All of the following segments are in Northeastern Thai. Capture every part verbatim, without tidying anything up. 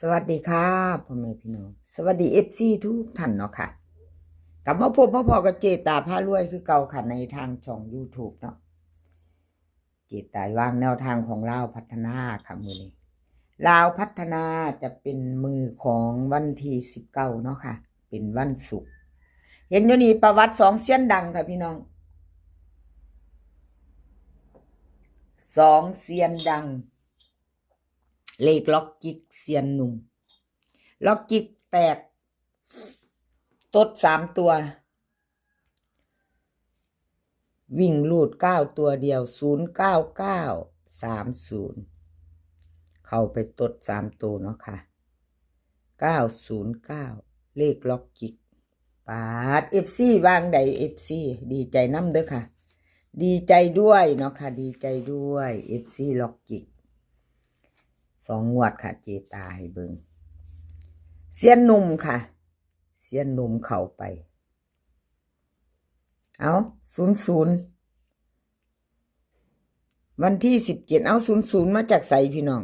สวัสดีค่ะพ่อแม่พี่น้อง สวัสดีเอฟซีทุกท่านเนาะค่ะ กลับมาพบมาพอกับเจตาพารวยคือเก่าค่ะ ในทางช่องยูทูบเนาะ เจตาวางแนวทางของลาวพัฒนาค่ะมื้อนี้ ลาวพัฒนาจะเป็นมื้อของวันที่สิบเก้าเนาะค่ะ เป็นวันศุกร์ เห็นอยู่นี่ประวัติสองเซียนดังค่ะพี่น้อง สองเซียนดัง เลขล็อกจิกเซียนหนุ่ม ล็อกจิกแตก ตดสามตัว วิ่งรูดเก้าตัวเดียว ศูนย์เก้าเก้าสามศูนย์ เข้าไปตดสามตัวเนาะค่ะ เก้าศูนย์เก้า เลขล็อกจิก ปาด เอฟซี วางใด เอฟซี ดีใจนำเด้อค่ะ ดีใจด้วยเนาะค่ะ ดีใจด้วย เอฟซี ล็อกจิก สองงวดค่ะ เจตาให้เบิ่ง เซียนหนุ่มค่ะ เซียนหนุ่มเข้าไป เอา ศูนย์ศูนย์ วันที่สิบเจ็ด เอา ศูนย์ศูนย์ มาจากไสพี่น้อง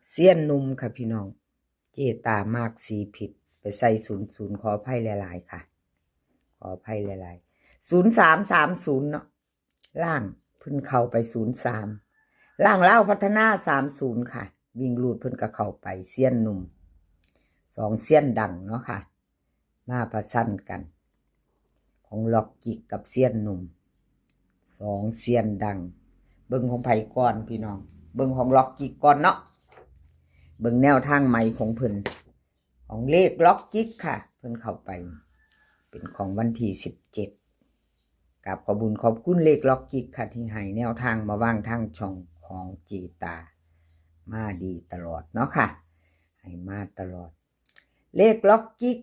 เซียนหนุ่มค่ะพี่น้อง เจตามากสีผิด ไปใส่ ศูนย์ศูนย์ ขออภัยหลายๆค่ะ ขออภัยหลายๆ ศูนย์สามสามศูนย์ เนาะ ล่างเพิ่นเข้าไป ศูนย์สาม ล่างลาวพัฒนา สามศูนย์ค่ะ วิ่งรูดเพิ่นก็เข้าไป เซียนหนุ่ม สองเซียนดังเนาะค่ะ มาประชันกัน ของล็อกจิกกับเซียนหนุ่ม สองเซียนดัง เบิ่งของไผก่อนพี่น้อง เบิ่งของล็อกจิกก่อนเนาะ เบิ่งแนวทางใหม่ของเพิ่น ของเลขล็อกจิกค่ะ เพิ่นเข้าไป เป็นของวันที่สิบเจ็ด กราบขอบบุญขอบคุณเลขล็อกจิกค่ะ ที่ให้แนวทางมาวางทางช่องของเจตา มาดีตลอดเนาะค่ะ ให้มาตลอด เลขล็อกจิก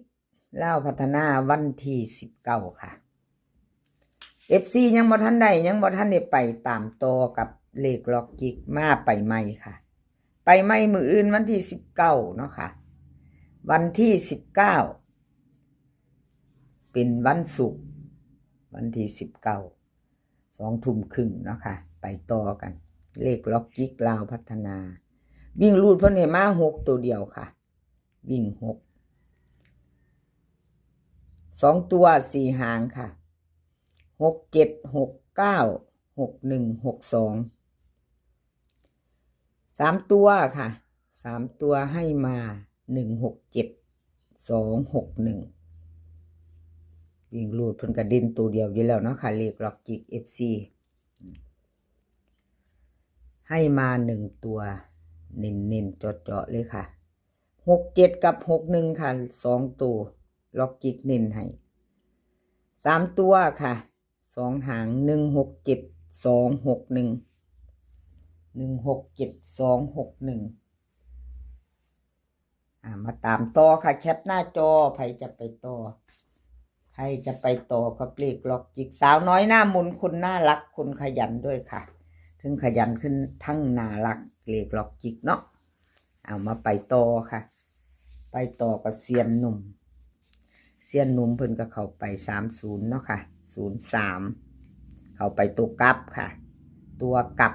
ลาวพัฒนาวันที่สิบเก้าค่ะ เอฟซี ยังบ่ทันได้ ยังบ่ทันได้ไปตามต่อกับเลขล็อกจิก มาไปใหม่ค่ะ ไปใหม่มื้ออื่นวันที่สิบเก้าเนาะค่ะ วันที่สิบเก้า เป็นวันศุกร์ วันที่สิบเก้า สองทุ่มครึ่งเนาะค่ะ ไปต่อกัน เลขล็อกจิกลาวพัฒนา วิ่งรูดเพิ่นให้มาหกตัวเดียวค่ะ วิ่งหก สองตัวสี่หางค่ะ หกเจ็ด หกเก้า หกหนึ่ง หกสอง สามตัวค่ะ สามตัวให้มา หนึ่งหกเจ็ด สองหกหนึ่ง วิ่งรูดเพิ่นก็เด่นตัวเดียวอยู่แล้วเนาะค่ะ เลขล็อกจิก เอฟซี ให้มาหนึ่งตัว เน้นๆ เจาะๆ เลยค่ะ หกเจ็ด กับ หกหนึ่ง ค่ะ สองตัว ล็อกจิกเน้นให้ สามตัวค่ะ สองหาง หนึ่งหกเจ็ด สองหกหนึ่ง หนึ่งหกเจ็ด สองหกหนึ่ง อ่า มาตามต่อค่ะ แคปหน้าจอ ไผจะไปต่อ ไผจะไปต่อกับเลขล็อกจิก สาวน้อยหน้ามน คนน่ารัก คนขยันด้วยค่ะ ถึงขยันขึ้นทั้งน่ารัก เลขล็อกจิกเนาะ เอามาไปต่อค่ะ ไปต่อกับเซียนหนุ่ม เซียนหนุ่มเพิ่นก็เข้าไป สามศูนย์ เนาะค่ะ ศูนย์สาม เข้าไปตัวกลับค่ะ ตัวกลับ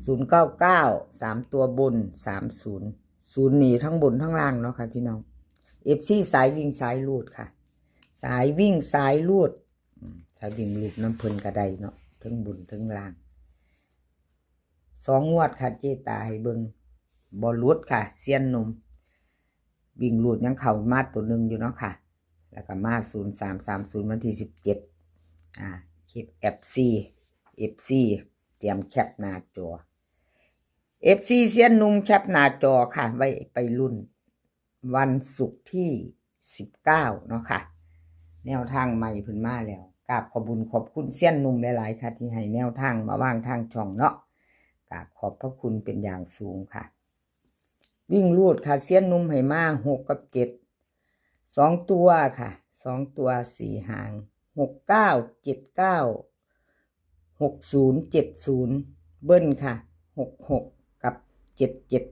ศูนย์เก้าเก้า สามตัวบน สามศูนย์ ศูนย์นี่ทั้งบนทั้งล่างเนาะค่ะพี่น้อง เอฟซี สายวิ่งสายรูดค่ะ สายวิ่งสายรูด อืม ถ้าวิ่งรูดนำเพิ่นก็ได้เนาะ ทั้งบนทั้งล่าง สองงวดค่ะ เจตาให้เบิ่ง บ่หลุดค่ะ เซียนหนุ่ม วิ่งรูดยังเข้ามาตัวหนึ่งอยู่เนาะค่ะ แล้วก็มา ศูนย์สามสามศูนย์ วันที่สิบเจ็ด อ่า คลิป เอฟซี เอฟซี เตรียมแคปหน้าจอ เอฟซี เซียนหนุ่มแคปหน้าจอค่ะ ไว้ไปลุ้นวันศุกร์ที่สิบเก้า เนาะค่ะ แนวทางใหม่เพิ่นมาแล้ว กราบขอบบุญขอบคุณเซียนหนุ่มหลายๆ ค่ะ ที่ให้แนวทางมาวางทางช่องเนาะ กราบขอบพระคุณเป็นอย่างสูงค่ะ วิ่งรูดค่ะ เซียนหนุ่มให้มา หก กับ เจ็ด สองตัวค่ะ สองตัวสี่หาง หกเก้า เจ็ดเก้า หกศูนย์ เจ็ดศูนย์ เบิ้ลค่ะ หกหก กับ เจ็ดเจ็ด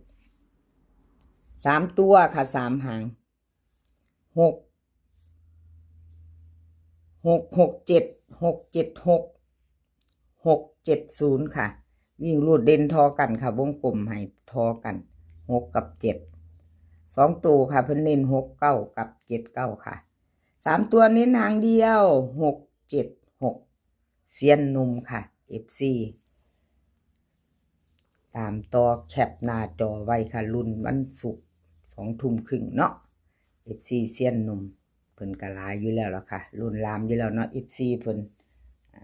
สามตัวค่ะ สามหาง หก หกหกเจ็ด หกเจ็ดหก หกเจ็ดศูนย์ ค่ะ วิ่งรูดเด่นทอกันค่ะ วงกลมให้ทอกัน หกกับเจ็ด สองตัวค่ะ เพิ่นเน้นหกเก้ากับเจ็ดเก้าค่ะ สามตัวเน้นหางเดียว หกเจ็ดหก เซียนหนุ่มค่ะ เอฟซี ตามต่อแคปหน้าจอไว้ค่ะ รุ่นวันศุกร์สองทุ่มครึ่งเนาะ เอฟซี เซียนหนุ่ม เพิ่นก็หลายอยู่แล้วล่ะค่ะ รุ่นลามอยู่แล้วเนาะ เอฟซี เพิ่น อ่า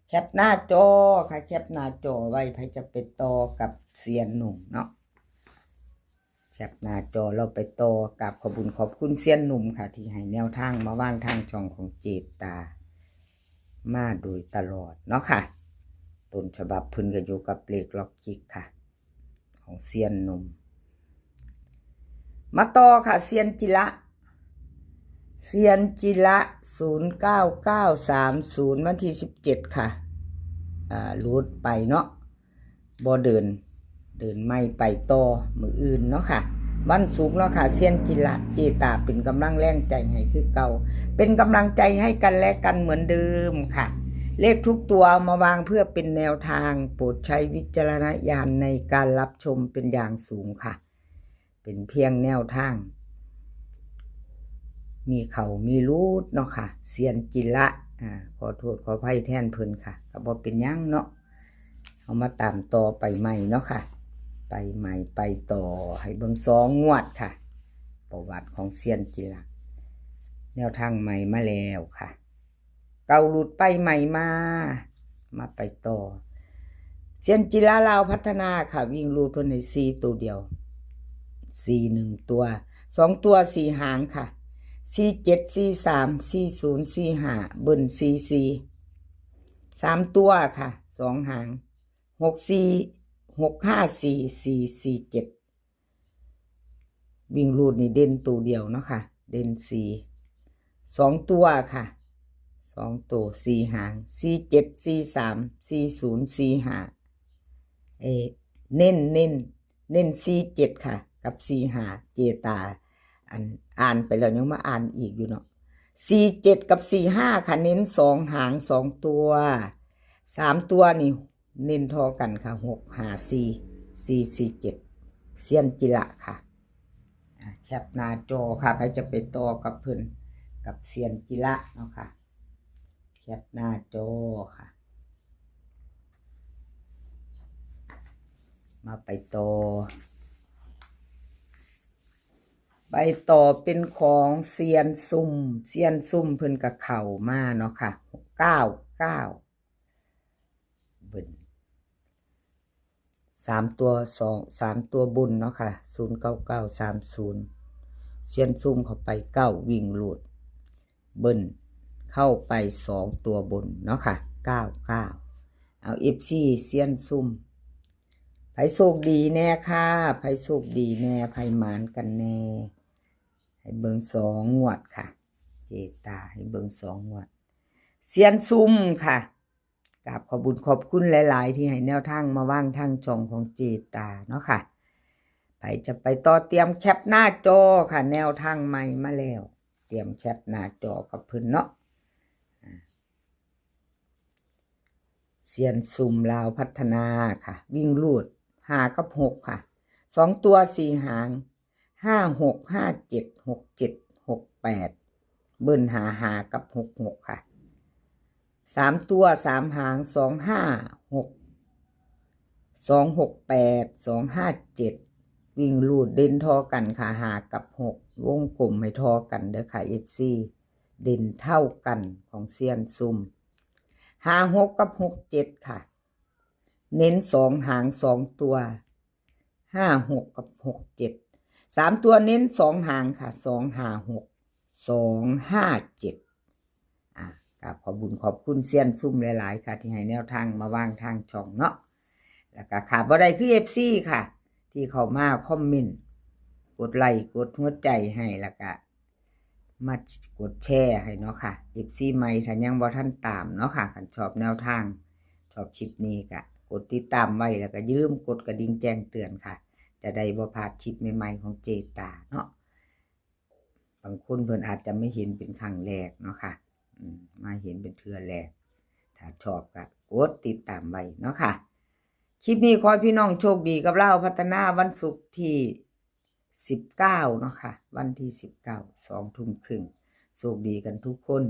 แคปหน้าจอค่ะ แคปหน้าจอไว้ ไผจะไปต่อกับเซียนหนุ่มเนาะ แคปหน้าจอเราไปต่อ กราบขอบบุญขอบคุณเซียนหนุ่มค่ะ ที่ให้แนวทางมาวางทางช่องของเจตา มาโดยตลอดเนาะค่ะ ต้นฉบับเพิ่นก็อยู่กับเลขล็อกจิกค่ะ ของเซียนหนุ่ม มาต่อค่ะ เซียนจิระ เซียนจิระ ศูนย์เก้าเก้าสามศูนย์ วันที่สิบเจ็ดค่ะ อ่า หลุดไปเนาะ บ่เดิน เดินไม่ไปต่อมื้ออื่นเนาะค่ะ วันศุกร์เนาะค่ะ เซียนจิระ เจตาเป็นกำลังแรงใจให้คือเก่า เป็นกำลังใจให้กันและกันเหมือนเดิมค่ะ เลขทุกตัวเอามาวางเพื่อเป็นแนวทาง โปรดใช้วิจารณญาณในการรับชมเป็นอย่างสูงค่ะ เป็นเพียงแนวทาง มีเข้ามีหลุดเนาะค่ะ เซียนจิระ อ่า ขอโทษขออภัยแทนเพิ่นค่ะ ก็บ่เป็นหยังเนาะ เอามาตามต่อไปใหม่เนาะค่ะ ไปใหม่ไปต่อ ให้เบิ่งสองงวดค่ะ ประวัติของเซียนจิระ แนวทางใหม่มาแล้วค่ะ เก่าหลุดไปใหม่มา มาไปต่อ เซียนจิระลาวพัฒนาค่ะ วิ่งหลุดเพิ่นให้สี่ตัวเดียว สี่หนึ่งตัว สองตัวสี่หางค่ะ สี่เจ็ด สี่สาม สี่ศูนย์ สี่ห้า เบิ้ล สี่สี่ สามตัวค่ะ สองหาง หกสี่ หกห้าสี่ สี่สี่เจ็ด วิ่งหลุดนี่เด่นตัวเดียวเนาะค่ะ เด่นสี่ สองตัวค่ะ สองตัวสี่หาง สี่เจ็ด สี่สาม สี่ศูนย์ สี่ห้า เอ เน้น เน้น เน้น สี่เจ็ดค่ะ กับ สี่ห้า เจตา อันอ่านไปแล้วยังมาอ่านอีกอยู่เนาะ สี่เจ็ด กับ สี่ห้า ค่ะ เน้นสองหางสองตัว สามตัวนี่ เน้นท่อกันค่ะ หกห้าสี่ สี่สี่เจ็ด เซียนจิระค่ะ อ่า แคปหน้าจอค่ะ ไผจะไปต่อกับเพิ่น กับเซียนจิระเนาะค่ะ แคปหน้าจอค่ะ มาไปต่อ ไปต่อเป็นของเซียนซุ่ม เซียนซุ่มเพิ่นก็เข้ามาเนาะค่ะ เก้าเก้า เบิ้ล สามตัวสอง สามตัวบนเนาะค่ะ ศูนย์เก้าเก้าสามศูนย์ เซียนซุ่มเข้าไปเก้า วิ่งหลุด เบิ้ล เข้าไปสองตัวบนเนาะค่ะ เก้าเก้า เอา เอฟซี เซียนซุ่ม ไผโชคดีแน่ค่ะ ไผโชคดีแน่ ไผหมานกันแน่ ให้เบิ่งสองงวดค่ะ เจตาให้เบิ่งสองงวด เซียนซุ่มค่ะ กราบขอบบุญขอบคุณหลายๆ ที่ให้แนวทางมาวางทางช่องของเจตาเนาะค่ะ ไผจะไปต่อเตรียมแคปหน้าจอค่ะ แนวทางใหม่มาแล้ว เตรียมแคปหน้าจอกับเพิ่นเนาะ อ่า เซียนซุ่มลาวพัฒนาค่ะ วิ่งหลุด ห้ากับหกค่ะ สองตัวสี่หาง ห้าหก ห้าเจ็ด หกเจ็ด หกแปด เบิ้ล ห้าห้า กับ หกหก ค่ะ สามตัวสามหาง สองห้าหก สองหกแปด สองห้าเจ็ด วิ่งหลุดเด่นท่อกันค่ะ ห้ากับหก วงกลมให้ท่อกันเด้อค่ะ เอฟซี เด่นเท่ากันของเซียนซุ่ม ห้าหก กับ หกเจ็ด ค่ะ เน้นสองหางสองตัว ห้าหก กับ หกเจ็ด สามตัวเน้นสองหางค่ะ สองห้าหก สองห้าเจ็ด อ่ะ กราบขอบบุญขอบคุณเซียนซุ่มหลายๆ ค่ะ ที่ให้แนวทางมาวางทางช่องเนาะ แล้วก็ขาดบ่ได้คือ เอฟซี ค่ะ ที่เข้ามาคอมเมนต์ กดไลค์ กดหัวใจให้ แล้วก็มากดแชร์ให้เนาะค่ะ เอฟซี ใหม่ถ้ายังบ่ทันตามเนาะค่ะ คันชอบแนวทาง ชอบคลิปนี้ก็กดติดตามไว้ แล้วก็อย่าลืมกดกระดิ่งแจ้งเตือนค่ะ จะได้บ่พลาดคลิปใหม่ๆ ของเจตาเนาะ บางคนเพิ่นอาจจะไม่เห็นเป็นครั้งแรกเนาะค่ะ อืม มาเห็นเป็นเทื่อแรก ถ้าชอบก็กดติดตามไว้เนาะค่ะ คลิปนี้ขอให้พี่น้องโชคดีกับลาวพัฒนาวันศุกร์ที่สิบเก้าเนาะค่ะ วันที่สิบเก้า สองทุ่มครึ่ง โชคดีกันทุกคน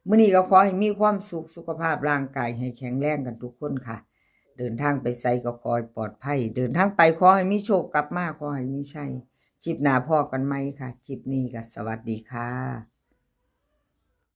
มื้อนี้ก็ขอให้มีความสุข สุขภาพร่างกายให้แข็งแรงกันทุกคนค่ะ เดินทางไปไสก็ขอให้ปลอดภัย เดินทางไปขอให้มีโชค กลับมาขอให้มีชัย คลิปหน้าพ้อกันใหม่ค่ะ คลิปนี้ก็สวัสดีค่ะ